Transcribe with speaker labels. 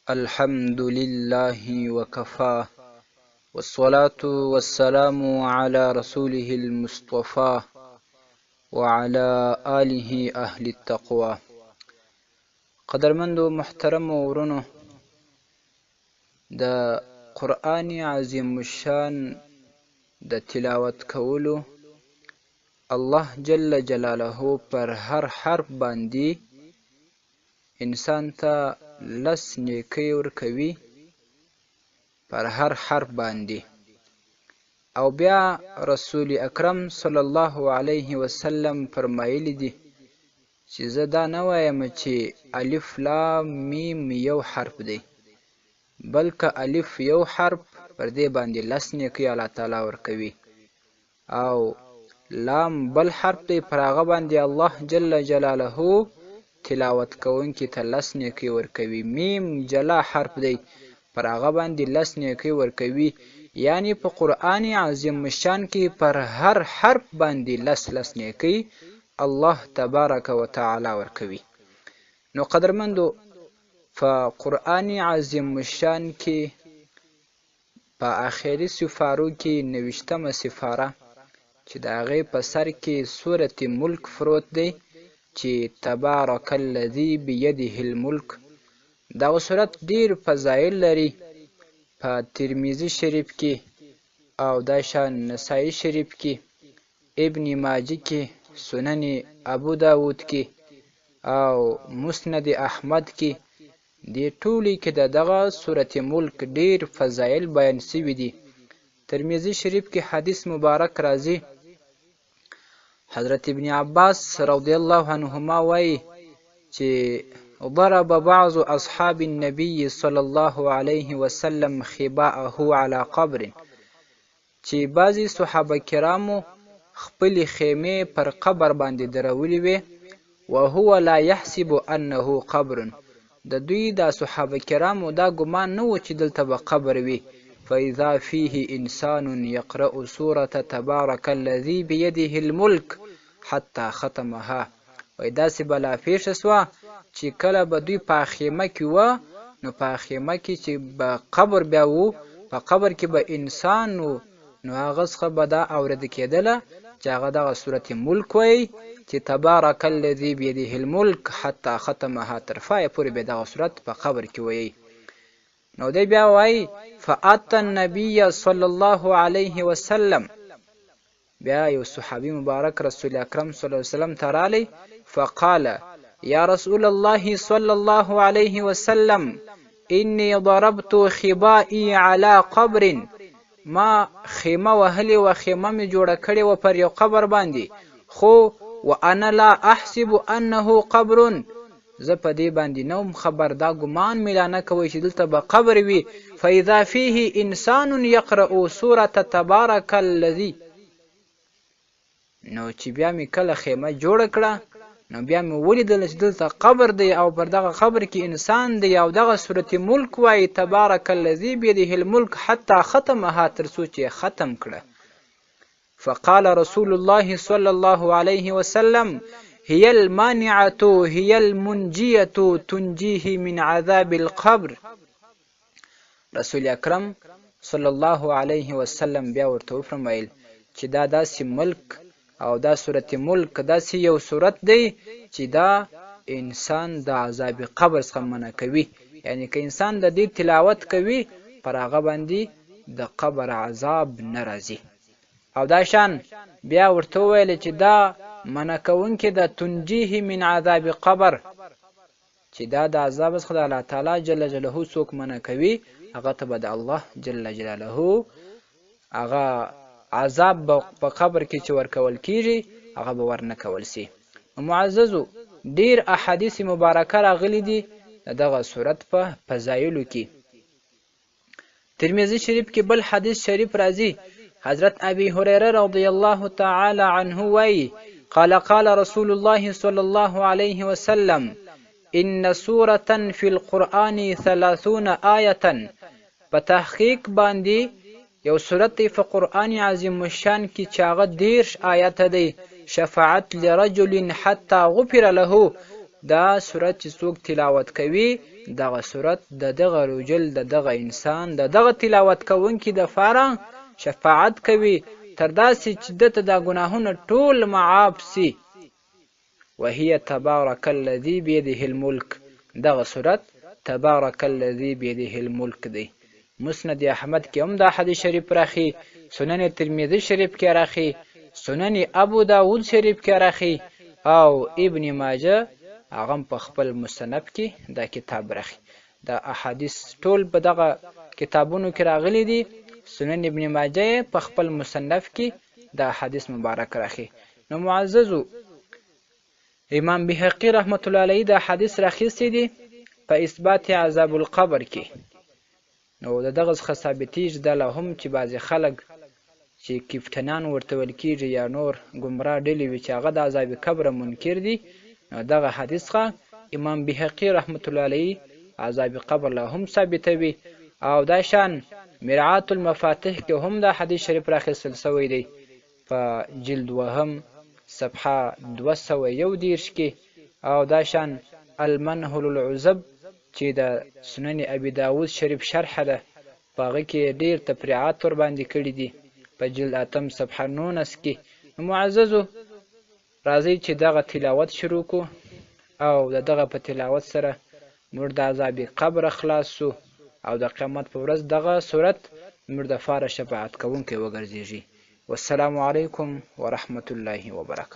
Speaker 1: الحمد لله وكفى والصلاة والسلام على رسوله المصطفى وعلى آله أهل التقوى. قدرمندو محترمو ورونو، د قرآن عظیم الشان د تلاوت کولو الله جل جلاله پر هر حرف باندې انسان ته لس نیکۍ ورکوي، پر هر حرف باندې. او بیا رسول اکرم صلی الله علیه وسلم فرمایلی دي چې زه دا نه وایم چې الف لام میم یو حرف دی، بلکه الف یو حرف پر دې باندې لس نیکۍ الله تعالی ورکوي، او لام بل حرف دی، پر هغه باندې الله جل جلاله تلاوت کوونکي ته لس نیکۍ ورکوي. میم جلا حرف دی، پر هغه باندې لس نیکۍ ورکوي. یعنی په قرآن عظیم الشان کې پر هر حرف باندې لس لس نیکۍ الله تبارک وتعالی ورکوي. نو قدرمندو، په قرآن عظیم الشان کې په آخري سفارو کې نوشتمه سفاره چې د هغې په سر کې سورت ملک پروت دی چې تبارک الذي بيده الملک، دغه سورت ډیر فضایل لري. په ترمذي شریف کې او دا شان نسائی شریف کې، ابن ماجه کې، سنن ابو داود کې او مسند احمد کې، دې ټولې کې د دغه سورت ملک ډیر فضایل بیان سوي دي. ترمذي شریف کې حدیث مبارک راځي، حضرت ابن عباس رضی الله عنهما وایي چې ضرب بعض اصحاب النبي صلی الله علیه وسلم خباءه على قبر، چې بعضې صحابه کرامو خپلې خیمې پر قبر باندې درولې وې، وهو لا يحسب انه قبر، د دوی دا صحابه کرامو دا ګمان نه و چې دلته به قبر وي. فإذا فيه إنسان يقرأ سورة تبارك الذي بيده الملك حتى ختمها. وایي داسې بلا پېښه سوه چې کله به دوی په خیمه کې وه، نو په خیمه کې چې به قبر بیا و، په قبر کې به انسان و، نو هغه څخه به دا اورېده کېدله چې هغه دغه سورت ملک وایي چې تبارک الذي بيده الملك حتى ختمها، تر پایه پورې به دغه سورت په قبر کې وایي. نو دی بیا وایي فأتى النبي صلی الله علیه وسلم، بیا یو صحابي مبارک رسول اکرم صلی الله علیه وسلم ته رالی، فقال یا رسول الله صلی الله علیه وسلم انی ضربت خبائي على قبر، ما خیمه وهلې وه، خیمه مې جوړه کړې وه پر یو قبر باندې، خو وانا لا احسب انه قبر، زه په دې باندې نه وم خبر، دا ګمان مې لا نه کوی چې دلته به قبر وي. فاذا فيه انسان يقرأ سورة تبارک الذي، نو چې بیا مې کله خیمه جوړه کړه نو بیا مې ولیدل چې دلته قبر دی او پر دغه قبر کې انسان دی او دغه سورت ملک وایي تبارک الذي بيده الملک حتی ختمها، تر څو چې ختم کړه. فقال رسول الله صلى الله عليه وسلم هي المانعة هي المنجية تنجيه من عذاب القبر. رسول اکرم صلی الله علیه وسلم بیا ورته وفرمایل چې دا داسې ملک او دا سورت ملک داسې یو سورت دی چې دا انسان د عذاب قبر څخه منع کوي، یعنی که انسان د دې تلاوت کوي پر هغه باندې د قبر عذاب نه راځي. او دا شان بیا ورته وویل چې دا منع کوونکې ده تنجیه من عذاب قبر، چې دا د عذاب څخه د الله تعالی جل جلاله څوک منع کوي هغه ته به د الله جل جلاله هغه عذاب به په قبر کې چې ورکول کیږي هغه به ورنه کول سي. معززو، ډیر احادیث مبارکه راغلي دي د دغه سورت په فضایلو کې. ترمذي شریف کې بل حدیث شریف راځي، حضرت ابي هريره رضی الله تعالی عنه وایي قال قال رسول الله صلى الله عليه وسلم إن سورة في القرآن 30 آية، په تحقیق باندې یو سورت دی په قرآن عظیم الشان کې چې هغه 30 آیته دی، شفاعت لرجل حتی غفر له، دا سورت چې څوک تلاوت کوي دغه سورت د دغه رجل، د دغه انسان، د دغه تلاوت کوونکي د فاره شفاعت کوي، تر داسې چې ده ته دا ګناهونه ټول معاف سي. وهي تبارک الذي بيده الملک، دغه سورت تبارک الذي بيده الملک دی. مسند احمد کې هم دا حدیث شریف راخي، سنن ترمذي شریف کې راخي، سنن ابو داود شریف کې راخي، او ابن ماجه هغه هم په خپل مصنف کې دا کتاب راخي. دا احادیث ټول په دغه کتابونو کې راغلي دي. سنن ابن ماجه یې په خپل مصنف کې دا احادیث مبارک راخي. نو معززو، امام بیهقي رحمت الله علیه دا حدیث راخیستی دی په اثبات عذاب القبر کې. نو د دغه څخه ثابتیږي دا لا هم چې بعضې خلک چې کیپټنان ورته ویل کیږي یا نور ګمراه ډلې وي چې هغه د عذاب قبر منکر دي، نو دغه حدیث څخه امام بیهقي رحمت الله علیه عذاب قبر لا هم ثابتوي. او دا شان مرعات المفاتح کې هم دا حدیث شریف راخیستل شوی دی په جلد دوهم صفحه 231 کې. او دا شان المنهل العزب چې د سنن ابي داود شریف شرح ده، په هغه کې ډېر تفریعات ورباندې کړي دي په جلد اتم صفحه 19 کې. نو معززو، راځئ چې دغه تلاوت شروع کړو او د دغه په تلاوت سره موږ د عذاب قبر خلاص سو او د قیامت په ورځ دغه سورت موږ د فاره شفاعت کوونکی وګرځېږي. والسلام علیکم ورحمت الله وبرکاته.